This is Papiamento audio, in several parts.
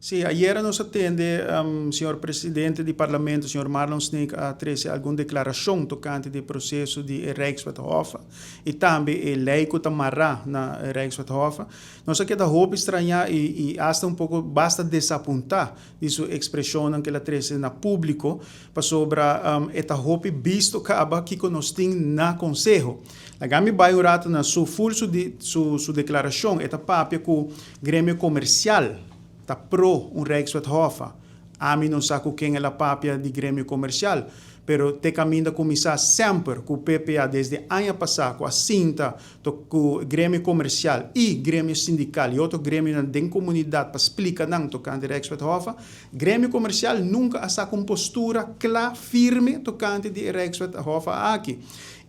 Sí, ayera nos a tende señor presidente di Parlamento, señor Marlon Sneek a trece algun declaracion tocante di e proceso di e Rijkswet Hoffa y tambe e ley cu ta mara na e Rijkswet Hoffa. Nos a keda hopi straña y y hasta un poco basta desapunta di su expresionnan cu el a trece na publico pasobra e ta hopi bisto caba kico nos tin na Conseho. Laga mi bay un rato na su full su su su declaracion, e ta papia cu gremio comercial ta pro un Rijkswet Hoffa. Ami no sa ku ken el a papia di gremio komersial, pero te kaminda kuminsá semper ku PPA desde aña pasá ku a sinta to ku gremio komersial i gremio sindikal i otro gremionan den komunidat pa splika nan tokante Rijkswet Hoffa. Gremio komersial nunka a saka un postura kla firme tokante di e Rijkswet Hoffa aki.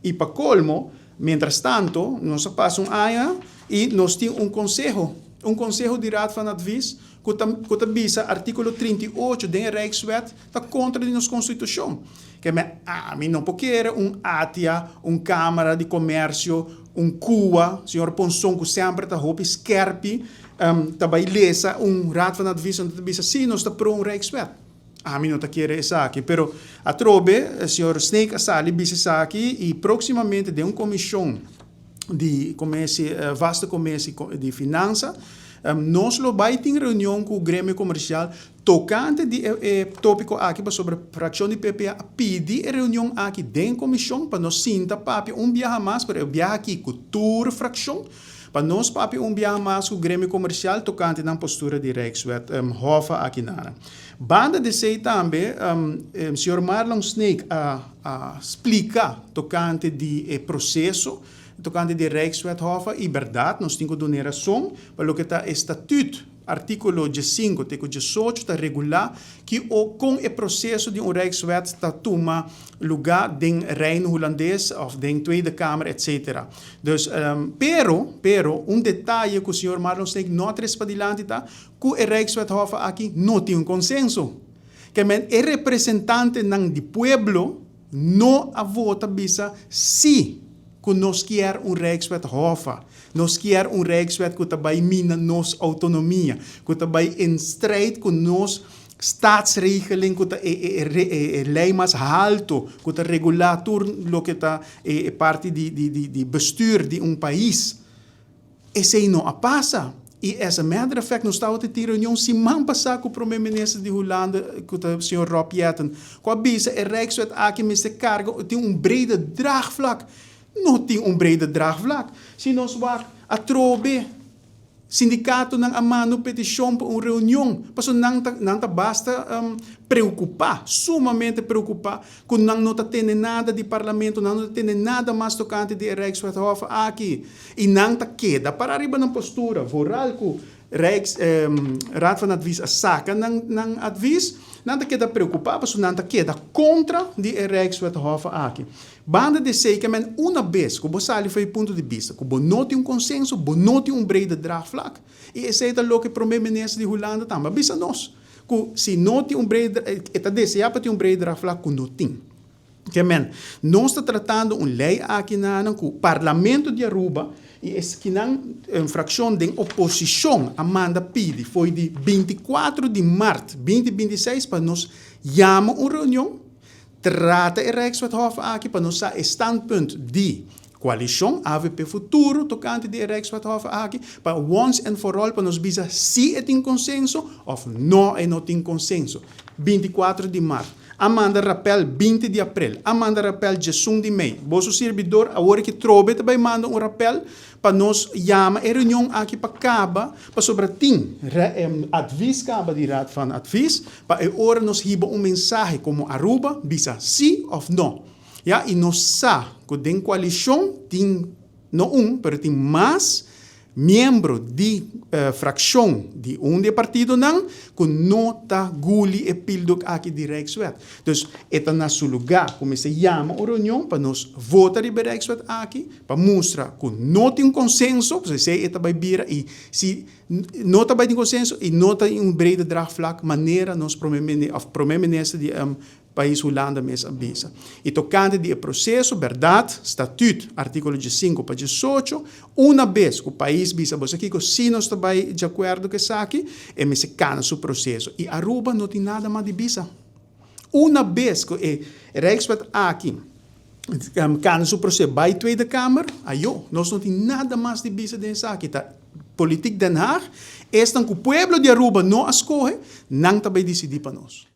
I pa kolmo, mientras tanto, nos a pasa un aña i nos tin un konseho. Un konseho di Raad van Advies ku ta ku ta bisa artíkulo 38 den e Rijkswet ta kontra di nos konstitushon. Ke men ami no por kere un ATIA, un Kámara di Komèrsio, un kua, señor Ponson ku semper ta hopi skèrpi, ta bai lesa un Raad van Advies anto ta bisa si nos ta pro un Rijkswet. Ami no ta kere esaki, pero atrobe señor Sneek a sali bisa esaki i próksimamente den un komishon di commercie, vaste commercie di finansa, nos lo bay tin reunion cu gremio comercial tocante di e topico aki pasobra fraccion di PPA a pidi e reunion aki den comision pa nos sinta papia un biaha mas, pero e biaha aki cu tur fraccion, pa nos papia un biaha mas cu gremio comercial tocante nan postura di Rijkswet Hoffa aki nana. Banda di esey tambe, señor Marlon Sneek a. A splika tokante di e proseso, tokante di Rijkswet Hoffa i bèrdat nos tin ku dun'é rason pa loke ta e statüt, artíkulo diesinku te ku diesocho ta regulá ki o kon e proseso di un Rijkswet ta tuma lugá den Reino Hulandes òf den Tweede Kamer etsetera. Dus, pero, pero un detaye ku señor Marlon Sneek no a trese padilanti ta ku e Rijkswet Hoffa aki no tin un konsenso. Ke men e representantenan di pueblo no a vota bisa si ku nos kier un Rijkswet Hoffa, nos kier un Rijkswet ku ta bai mina nos outonomia, ku ta bai en strijd ku nos Staatsregeling ku ta e e lei mas halto ku ta regulá tur loke ta e parti di di di bestuur di un pais. Esei no a pasa. I as a matter of fact nos tabata tin reunion siman pasá ku Prome Minister di Hulanda ku ta señor Rob Jetten ku a bisa e Rijkswet aki mester karga tin un brede draagvlak. No tin un brede draagvlak. Si nos wak atrobe sindikatonan a manda un petishon pa un reunion pasobra nan ta nan ta basta preokupá, sumamente preokupá ku nan no ta tende nada di Parlamento, nan no ta tende nada mas tokante di e Rijkswet Hof aki. I nan ta keda pará riba nan postura, vooral ku Rijks, Raad van Advies a saka nan nan advies, nan ta keda preokupá pasobra nan ta keda kontra di e Rijkswet Hof aki. Banda di esei ke men una bes ku bo sali for e punto di bista ku bo no tin un konsenso, bo no tin un brede draagvlak. I esei ta loke Prome Minister di Hulanda tambe a bisa nos, ku si no tin un brede, e ta deseá pa tin un brede draagvlak ku no tin. Ke men, nos ta tratando un lei aki nanan ku Parlamento di Aruba i eskinan un frakshon den oposishon a manda pidi fo'i di 24 di mart 2026 pa nos yama un reunion, trata e Rijkswet Hof aki pa nos sa e standpunt di koalishon avp Futuro tokante di e Rijkswet Hof aki pa once and for all pa nos bisa si e tin konsenso òf no e no tin konsenso. 24 di mart. A manda rapèl 20 di aprel. A manda rapèl 11 di mei. Boso sirbidor awor ki trobe ta bai manda un rapèl pa nos yama e reunion aki pa kaba pasobra tin advis kaba di Raad van Advies pa e ora nos hiba un mensahe komo Aruba bisa si òf no. Ya i nos sa ku den koalishon tin no un pero tin mas Miembro di frakshon di un di e partidonan ku no ta guli e pildok aki di Rijkswet. Dus e ta na su lugá ku mester yama un reunion pa nos vota riba e Rijkswet aki pa mustra ku no tin un konsenso, pasobra esei e ta bai bira i si no ta bai tin konsenso i no ta un brede draagvlak manera nos prome òf prome minister di. Pais Hulanda mes a bisa. Y tocante di e proceso, berdad, Statuut, articulo 15 pa 18, una bes cu pais bisa bo kico si nos ta bay di acuerdo cu esaki, e mester cana su proceso. Y Aruba no tin nada mas di bisa. Una bes cu e Rijkswet aki cana su proceso bay Tweede Kamer, ayo, nos no tin nada mas di bisa den esaki. Ta politiek Den Haag, esnan cu pueblo di Aruba no a scoge, nan ta bay dicidi pa nos.